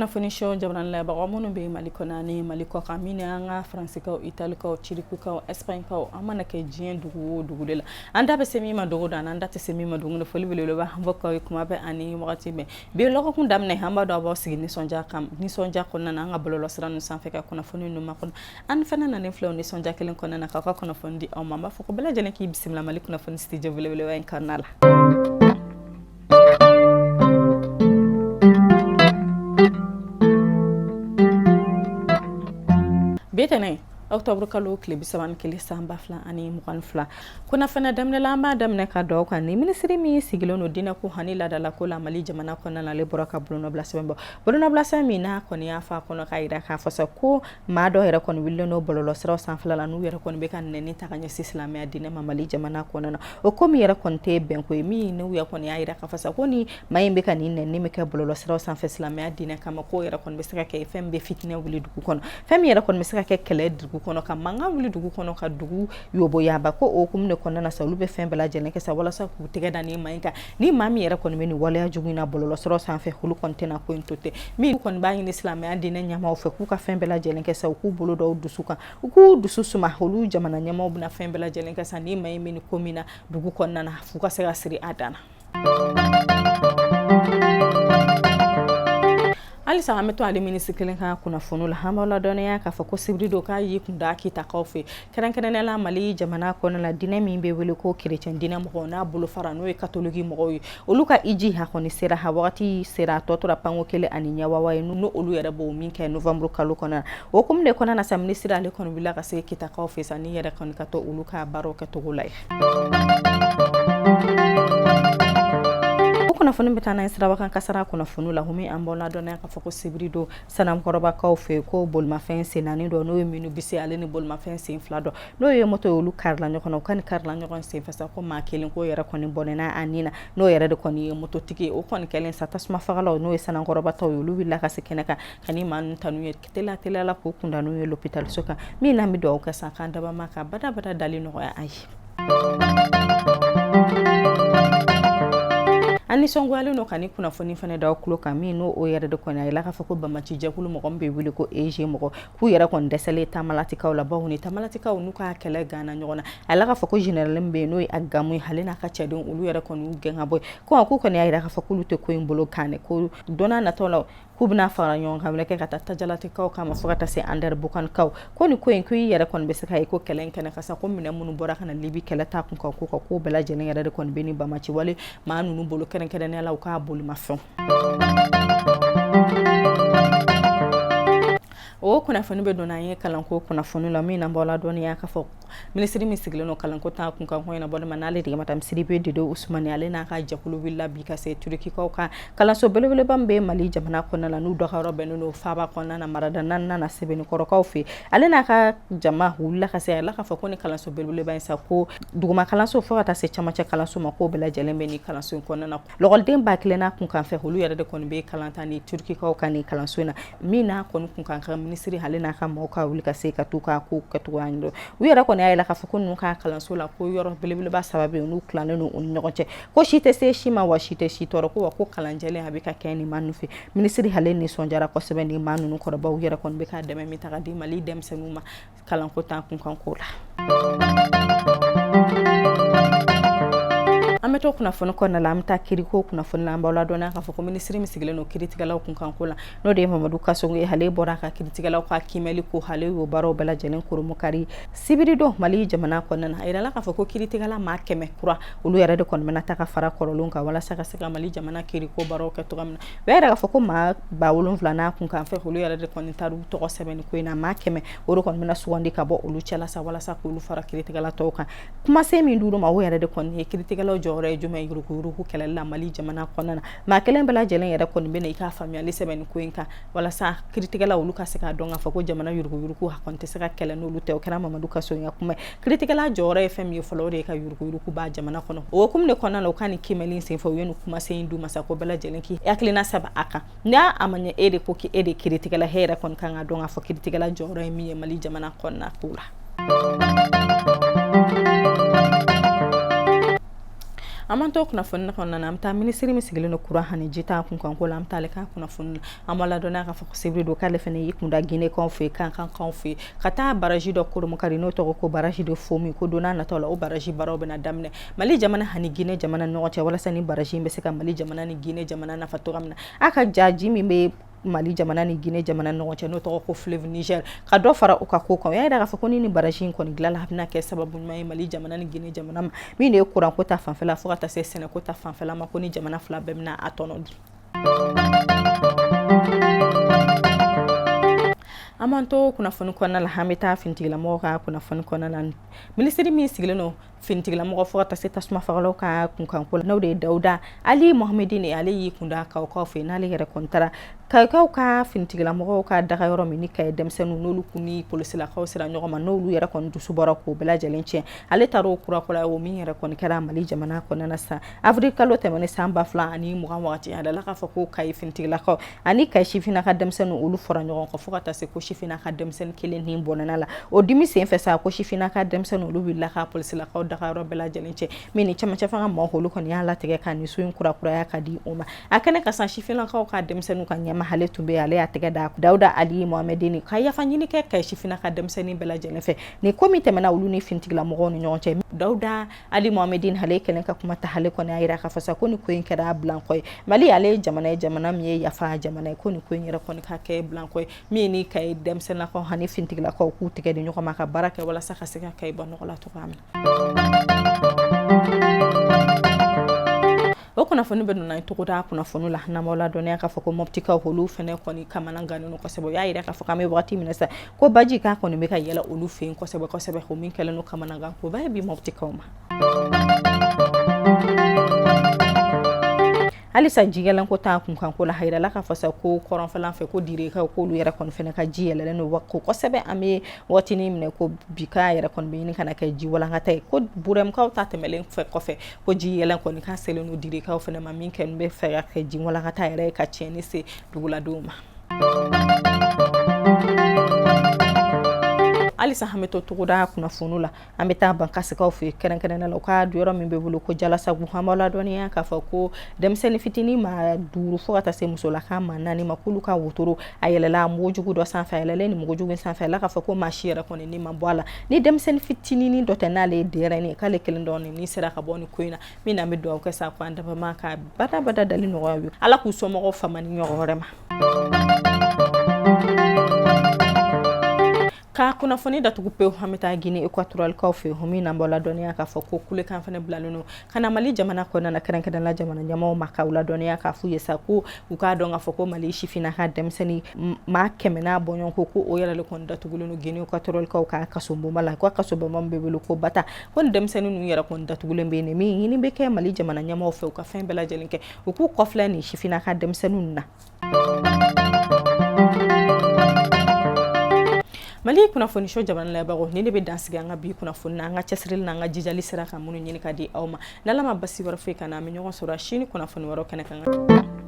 Kunnafoni show jabarani lajɛbagaw minnu bɛ Mali kɔnɔ ani Mali kɔkan, min an ka Faransikaw, Italikaw, Turikikaw, Ɛsipaɲikaw, an mana kɛ diɲɛ dugu o dugu de la, an da bɛ se min ma dogo don, an da tɛ se min ma dogo don. Foli belebeleba an b'o k'aw ye kuma bɛɛ ani wagati bɛɛ. Bi lɔgɔkun daminɛ, an b'a dɔn aw b'aw sigi nisɔndiya kan, nisɔndiya kɔnɔna na, an ka bɔlɔlɔsira ninnu sanfɛ ka kunnafoni ninnu makɔnɔ. An fana nanen filɛ o nisɔndiya kelen kɔnɔna na k'aw ka kunnafoni di aw ma. An b'a fɔ ko bɛɛ lajɛlen k'i bisimila Mali kunnafoni studio belebeleba in kɔnɔna la. Bi tɛnɛn, octobre kalo tile 31, san 2022, kunnafoni daminɛ la, an b'a daminɛ ka dɔw kan ni minisiri min sigilen don diinɛko ani laadalako la Mali jamana kɔnɔna na, ale bɔra ka bolonɔbila sɛbɛn bɔ, bolonɔbila sɛbɛn min n'a kɔni y'a fɔ a kɔnɔ k'a jira k'a fɔ sa ko maa dɔ yɛrɛ kɔni wulilen don bɔlɔlɔsiraw sanfɛla la, n'u yɛrɛ kɔni bɛ ka nɛni ta ka ɲɛsin silamɛya diinɛ ma Mali jamana kɔnɔna na. O ko min yɛrɛ kɔni tɛ bɛnko ye, min n'u yɛrɛ kɔni y'a jira k'a fɔ sa ko ni maa in bɛ ka nin nɛni min kɛ bɔlɔlɔsiraw sanfɛ silamɛya diinɛ kama, k'o yɛrɛ kɔni bɛ se ka kɛ fɛn min bɛ fitinɛ wuli dugu kɔnɔ, fɛn min yɛrɛ kɔni bɛ se ka kɛ kɛlɛ dugu kɔnɔ, ka mankan wuli dugu kɔnɔ, ka dugu yoboyaba. Ko o hukumu de kɔnɔna na sa, olu bɛ fɛn bɛɛ lajɛlen kɛ sa walasa k'u tɛgɛ da nin maa in kan. Ni maa min yɛrɛ kɔni bɛ nin waleya jugu in na bɔlɔlɔsiraw sanfɛ, olu kɔni tɛna ko in to ten. Min kɔni b'a ɲini silamɛya diinɛ ɲɛmaaw fɛ, k'u ka fɛn bɛɛ lajɛlen kɛ sa, u k'u bolo da u dusu kan, u k'u dusu suma. Olu jamana ɲɛmaaw bɛna fɛn bɛɛ lajɛlen kɛ sa, ni maa in bɛ nin ko min na dugu kɔnɔna na, f'u ka se ka siri a dan na. Halisa an bɛ to ale minisiri kelen ka kunnafoni la. An b'aw ladɔnniya k'a fɔ ko sibiri don k'a y'i kun da Kitakaw fɛ, kɛrɛnkɛrɛnnenya la Mali jamana kɔnɔna la, diinɛ min bɛ wele ko kerecɛn diinɛ mɔgɔw n'a bolofara, n'o ye katoliki mɔgɔw ye, olu ka hiji a kɔni sera, a wagati sera, a tɔ tora panko kelen ani ɲɛwawa ye, n'o olu yɛrɛ b'o min kɛ novembre kalo kɔnɔ. O hukumu de kɔnɔna na sa, minisiri ale kɔni wulila ka se Kitakaw fɛ sa, ni yɛrɛ kɔni ka to olu ka baaraw kɛcogo la ye. O kunnafoni bɛ taa n'a ye sirabakan kasara kunnafoni la. Min an b'aw ladɔnniya k'a fɔ ko sibiri don Sanankɔrɔbakaw fɛ, ko bolimafɛn sen naani dɔ, n'o ye minibisi, ale ni bolimafɛn sen fila dɔ, n'o ye moto ye, olu karila ɲɔgɔn na. U ka nin karila ɲɔgɔn senfɛ sa, ko maa kelen ko yɛrɛ kɔni bɔnɛna a ni na, n'o yɛrɛ de kɔni ye mototigi ye. O kɔni kɛlen sa, tasuma fagalaw, n'o ye Sanankɔrɔbataw ye, olu wulila ka se kɛnɛ kan ka ni maa ninnu ta n'u ye teliya teliya la, k'u kunda n'u ye lopitaliso kan. Min n'an bɛ dugawu kɛ sa, k'an dabama ka badabada dali nɔgɔya a ye. An nisɔngoyalen don ka ni kunnafoni fana da aw tulo kan, min n'o o yɛrɛ de kɔni a yira k'a fɔ ko banbaanci jɛkulu mɔgɔ min bɛ wele ko EG mɔgɔ, k'u yɛrɛ kɔni dɛsɛlen Tamalatikaw la, bawo ni Tamalatikaw n'u ka kɛlɛ ganna ɲɔgɔn na. A yira k'a fɔ ko général min bɛ yen, n'o ye Agamu ye, ale n'a ka cɛdenw, olu yɛrɛ kɔni y'u gɛn ka bɔ yen. Ko k'u kɔni y'a yira k'a fɔ k'olu tɛ ko in bolo kan dɛ, ko don n'a nataw la, k'u bɛna fara ɲɔgɔn kan kɛ ka taa Tajalatikaw kama fo ka taa se Anderamboukane-kaw. Ko nin ko in, ko i yɛrɛ kɔni bɛ se ka ye ko kɛlɛ in kɛnɛ kan sa, ko minɛn minnu bɔra ka na Libi kɛlɛ ta kun kan, ko ka ko bɛɛ lajɛlen yɛrɛ de kɔni bɛ ni banbaanci wale maa ninnu bolo, kɛrɛnkɛrɛnnenya la u k'a bolimafɛnw. O kunnafoni bɛ don an ye kalanko kunnafoni la, min na b'aw ladɔnniya k'a fɔ minisiri min sigilen don kalanko ta kun kan ko ɲɛnabɔli ma, n'ale de ye madame Sidibe Dede Usumani, ale n'a ka jɛkulu wulila bi ka se Turukikaw ka kalanso belebeleba min bɛ Mali jamana kɔnɔna la, n'u dɔgɔyɔrɔ bɛnnen don faaba kɔnɔna na, marada naaninan na, Sebenikɔrɔkaw fɛ. Ale n'a ka jama wulila ka se a la k'a fɔ ko ni kalanso belebeleba in sa, ko duguma kalanso fo ka taa se camancɛ kalanso ma, k'o bɛɛ lajɛlen bɛ nin kalanso in kɔnɔna na. Lɔgɔliden 1000 n'a kunkan fɛ, olu yɛrɛ de kɔni bɛ kalan ta ni Turukikaw ka nin kalanso in na. Min n'a kɔni kunkan ka minisiri ale n'a ka maaw ka wuli ka se ka t'u ka ko kɛcogoya ɲɛdɔn. U yɛrɛ kɔni y'a yira k'a fɔ ko ninnu ka kalanso la, ko yɔrɔ belebeleba saba bɛ yen, n'u tilannen don u ni ɲɔgɔn cɛ, ko si tɛ se si ma, wa si tɛ si tɔɔrɔ, ko wa ko kalanjɛlen a bɛ ka kɛ nin maa ninnu fɛ. Minisiri ale nisɔndiyara kosɛbɛ nin maa ninnu kɔrɔbaw yɛrɛ kɔni bɛ ka dɛmɛ min ta ka di Mali denmisɛnninw ma kalanko ta kunkan ko la. An bɛ to kunnafoni kɔnɔna la, an bɛ taa kiriko kunnafoni la. An b'aw ladɔnniya k'a fɔ ko minisiri min sigilen don kiritigɛlaw kunkanko la, n'o de ye Mamadu Kasogo ye, ale bɔra ka kiritigɛlaw ka kiimɛli ko, ale y'o baaraw bɛɛ lajɛlen kurunbonkari sibiri don Mali jamana kɔnɔna na. A yirala k'a fɔ ko kiritigɛla maa 100 kura, olu yɛrɛ de kɔni bɛna ta ka fara kɔrɔlenw kan walasa ka se ka Mali jamana kiriko baaraw kɛ cogoya min na. U y'a yira k'a fɔ ko maa 7000 n'a kunkan fɛ, olu yɛrɛ de kɔni taar'u tɔgɔ sɛbɛn nin ko in na. Maa 100, o de kɔni bɛna sugandi ka bɔ olu cɛla sa walasa k'olu fara kiritigɛla tɔw kan. Kumasen min d'u ma, o yɛrɛ de kɔni ye kiritigɛlaw jɔyɔrɔ ye jumɛn yuruguyurugu kɛlɛli la Mali jamana kɔnɔna na. Maa kelen bɛɛ lajɛlen yɛrɛ kɔni bɛna i ka faamuyali sɛbɛn nin ko in kan walasa kiritigɛlaw olu ka se k'a dɔn k'a fɔ ko jamana yuruguyurugu a kɔni tɛ se ka kɛlɛ n'olu tɛ. O kɛra Mamadu Kasogo ka kuma ye. Kiritigɛla jɔyɔrɔ ye fɛn min ye fɔlɔ, o de ye ka yuruguyurugu ban jamana kɔnɔ. O hukumu de kɔnɔna na, u ka nin kiimɛli senfɛ, u ye nin kumasen in d'u ma sa, ko bɛɛ lajɛlen k'i hakilina sɛbɛn a kan. N'a a ma ɲɛ e de ko k'e de kiritigɛla, e yɛrɛ kɔni kan ka dɔn k'a fɔ kiritigɛla jɔyɔrɔ ye min ye Mali jamana kɔnɔna ko la. An b'an to kunnafoni kɔnɔna na, an bɛ taa minisiri min sigilen don kuran ani ji ta kunkanko la, an bɛ taa ale ka kunnafoni na. An b'a ladɔnniya k'a fɔ ko sibiri don k'ale fana y'i kunda Ginekaw fɛ yen, Kankankaw fɛ yen, ka taa baraji dɔ koromokari n'o tɔgɔ ko baraji de Fomi. Ko don n'a nataw la, o baraji baaraw bɛna daminɛ Mali jamana ani Gine jamana ɲɔgɔn cɛ, walasa ni baraji in bɛ se ka Mali jamana ni Gine jamana nafa cogoya min na. A ka ja ji min bɛ Mali jamana ni Gine jamana ɲɔgɔn cɛ, n'o tɔgɔ ko fleuve Niger, ka dɔ fara u ka ko kan. O y'a jira k'a fɔ ko ni baraji in kɔni dilanla, a bɛna kɛ sababu ɲuman ye Mali jamana ni Gine jamana ma, min de ye kuranko ta fanfɛla fo ka taa se sɛnɛko ta fanfɛla ma, ko ni jamana fila bɛɛ bɛna a tɔnɔ dun. An b'an to kunnafoni kɔnɔna la, an bɛ taa finitigilamɔgɔw ka kunnafoni kɔnɔna na. Minisiri min sigilen don finitigilamɔgɔ fo ka taa se tasuma fagalaw ka kunkanko la, n'o de ye Dawuda Ali Mohamedine, ale y'i kunda Kayikaw fɛ. N'ale yɛrɛ kɔni taara Kayikaw ka finitigilamɔgɔw ka daga yɔrɔ min ni Kayi denmisɛnninw n'olu kun ni polisilakaw sera ɲɔgɔn ma, n'olu yɛrɛ kɔni dusu bɔra k'o bɛɛ lajɛlen tiɲɛ, ale taara o kurakura o min yɛrɛ kɔni kɛra Mali jamana kɔnɔna na san avril kalo tɛmɛnen san 2020 wagati. A dala k'a fɔ ko Kayi finitigilakaw ani Kayi sifinnaka denmisɛnninw, olu fɔra ɲɔgɔn kɔ fo ka taa se ko sifinnaka denmisɛnnin kelen ni bɔnɛna la. O dimi senfɛ sa, ko sifinnaka denmisɛnninw olu wulila ka polisilakaw dagayɔrɔ bɛɛ lajɛlen cɛ, min ni cɛmancɛ fanga maaw olu kɔni y'a latigɛ ka nin so in kurakuraya ka di o ma. A kɛnɛ kan sa, sifinnakaw ka denmisɛnninw ka ɲɛmaa ale tun bɛ, ale y'a tɛgɛ da Dawuda Ali Mohamedine ka yafa ɲini kɛ Kayi sifinnaka denmisɛnnin bɛɛ lajɛlen fɛ nin ko min tɛmɛna olu ni finitigilamɔgɔw ni ɲɔgɔn cɛ. Dawuda Ali Mohamedine ale kɛlen ka kuma ta, ale kɔni y'a jira k'a fɔ sa ko nin ko in kɛra bilankɔ ye. Mali ale ye jamana ye, jamana min ye yafa jamana ye, ko nin ko in yɛrɛ kɔni ka kɛ bilankɔ ye, min ni Kayi denmisɛnninlakaw ani finitigilakaw k'u tɛgɛ di ɲɔgɔn ma ka baara kɛ walasa ka se ka Kayi bɔ nɔgɔ la cogoya min na. O kunnafoni bɛ nana togoda kunnafoni la. N'an b'aw ladɔnniya k'a fɔ ko Mɔptikaw olu fana kɔni kamana gannen don kosɛbɛ. O y'a jira k'a fɔ k'an bɛ waati min na sa, ko baji k'a kɔni bɛ ka yɛlɛ olu fɛ yen kosɛbɛ kosɛbɛ, o min kɛlen don kamanagan koba ye bi Mɔptikaw ma. Halisa jiyɛlɛnko ta kunkanko la, a yirala k'a fɔ sa ko kɔrɔnfɛla fɛ, ko Direkaw k'olu yɛrɛ kɔni fana ka ji yɛlɛlen don ko kosɛbɛ. An bɛ waatinin minɛ ko bi k'a yɛrɛ kɔni bɛ ɲini ka na kɛ ji walankata ye, ko Burɛmukaw ta tɛmɛlen fɛ kɔfɛ, ko ji yɛlɛn kɔni k'a selen don Direkaw fana ma, min kɛlen bɛ fɛ ka kɛ ji walankata yɛrɛ ye ka tiɲɛni se duguladenw ma. Halisa an bɛ to togoda kunnafoni la, an bɛ taa Bankasikaw fɛ, kɛrɛnkɛrɛnnenya la u ka yɔrɔ min bɛ wele ko Jalasagu. An b'aw ladɔnniya k'a fɔ ko denmisɛnnin fitinin maa 5 fo ka taa se musolaka maa 4 ma, k'olu ka wotoro a yɛlɛla mugujugu dɔ sanfɛ. A yɛlɛlen ni mugujugu sanfɛ, ala k'a fɔ ko maa si yɛrɛ kɔni ni ma bɔ a la ni denmisɛnnin fitinin dɔ tɛ, n'ale ye denyɛrɛnin ye, k'ale kelen dɔrɔn ni sera ka bɔ nin ko in na. Min na an bɛ dugawu kɛ sa ko an dabama ka badabada dali nɔgɔya ye, Ala k'u somɔgɔw fama ni ɲɔgɔn wɛrɛ ma. Ka kunnafoni datugu pewu, an bɛ taa Guinée équatorialekaw fɛ yen, min n'an b'aw ladɔnniya k'a fɔ ko kulekan fana bilalen don ka na Mali jamana kɔnɔna na, kɛrɛnkɛrɛnnenya la jamana ɲɛmaaw ma, k'aw ladɔnniya k'a f'u ye sa ko u k'a dɔn k'a fɔ ko Mali sifinnaka denmisɛnnin maa 100 n'a bɔɲɔgɔnko, ko o yɛrɛ de kɔni datugulen don Guinée équatorialekaw ka kasobonba la, ko kasobonba min bɛ wele ko Bata, ko ni denmisɛnnin ninnu yɛrɛ kɔni datugulen bɛ yen. Min ɲini bɛ kɛ Mali jamana ɲɛmaaw fɛ, u ka fɛn bɛɛ lajɛlen kɛ u k'u kɔfilɛ nin sifinnaka denmisɛnnin na. Mali kunnafoni so jamana lajɛbagaw, ni ne bɛ dan sigi an ka bi kunnafoni na. An ka cɛsirili n'an ka jijali sera ka minnu ɲini ka di aw ma, n'Ala ma basi wɛrɛ foyi ka na, an bɛ ɲɔgɔn sɔrɔ sini kunnafoni wɛrɛ kɛnɛ kan.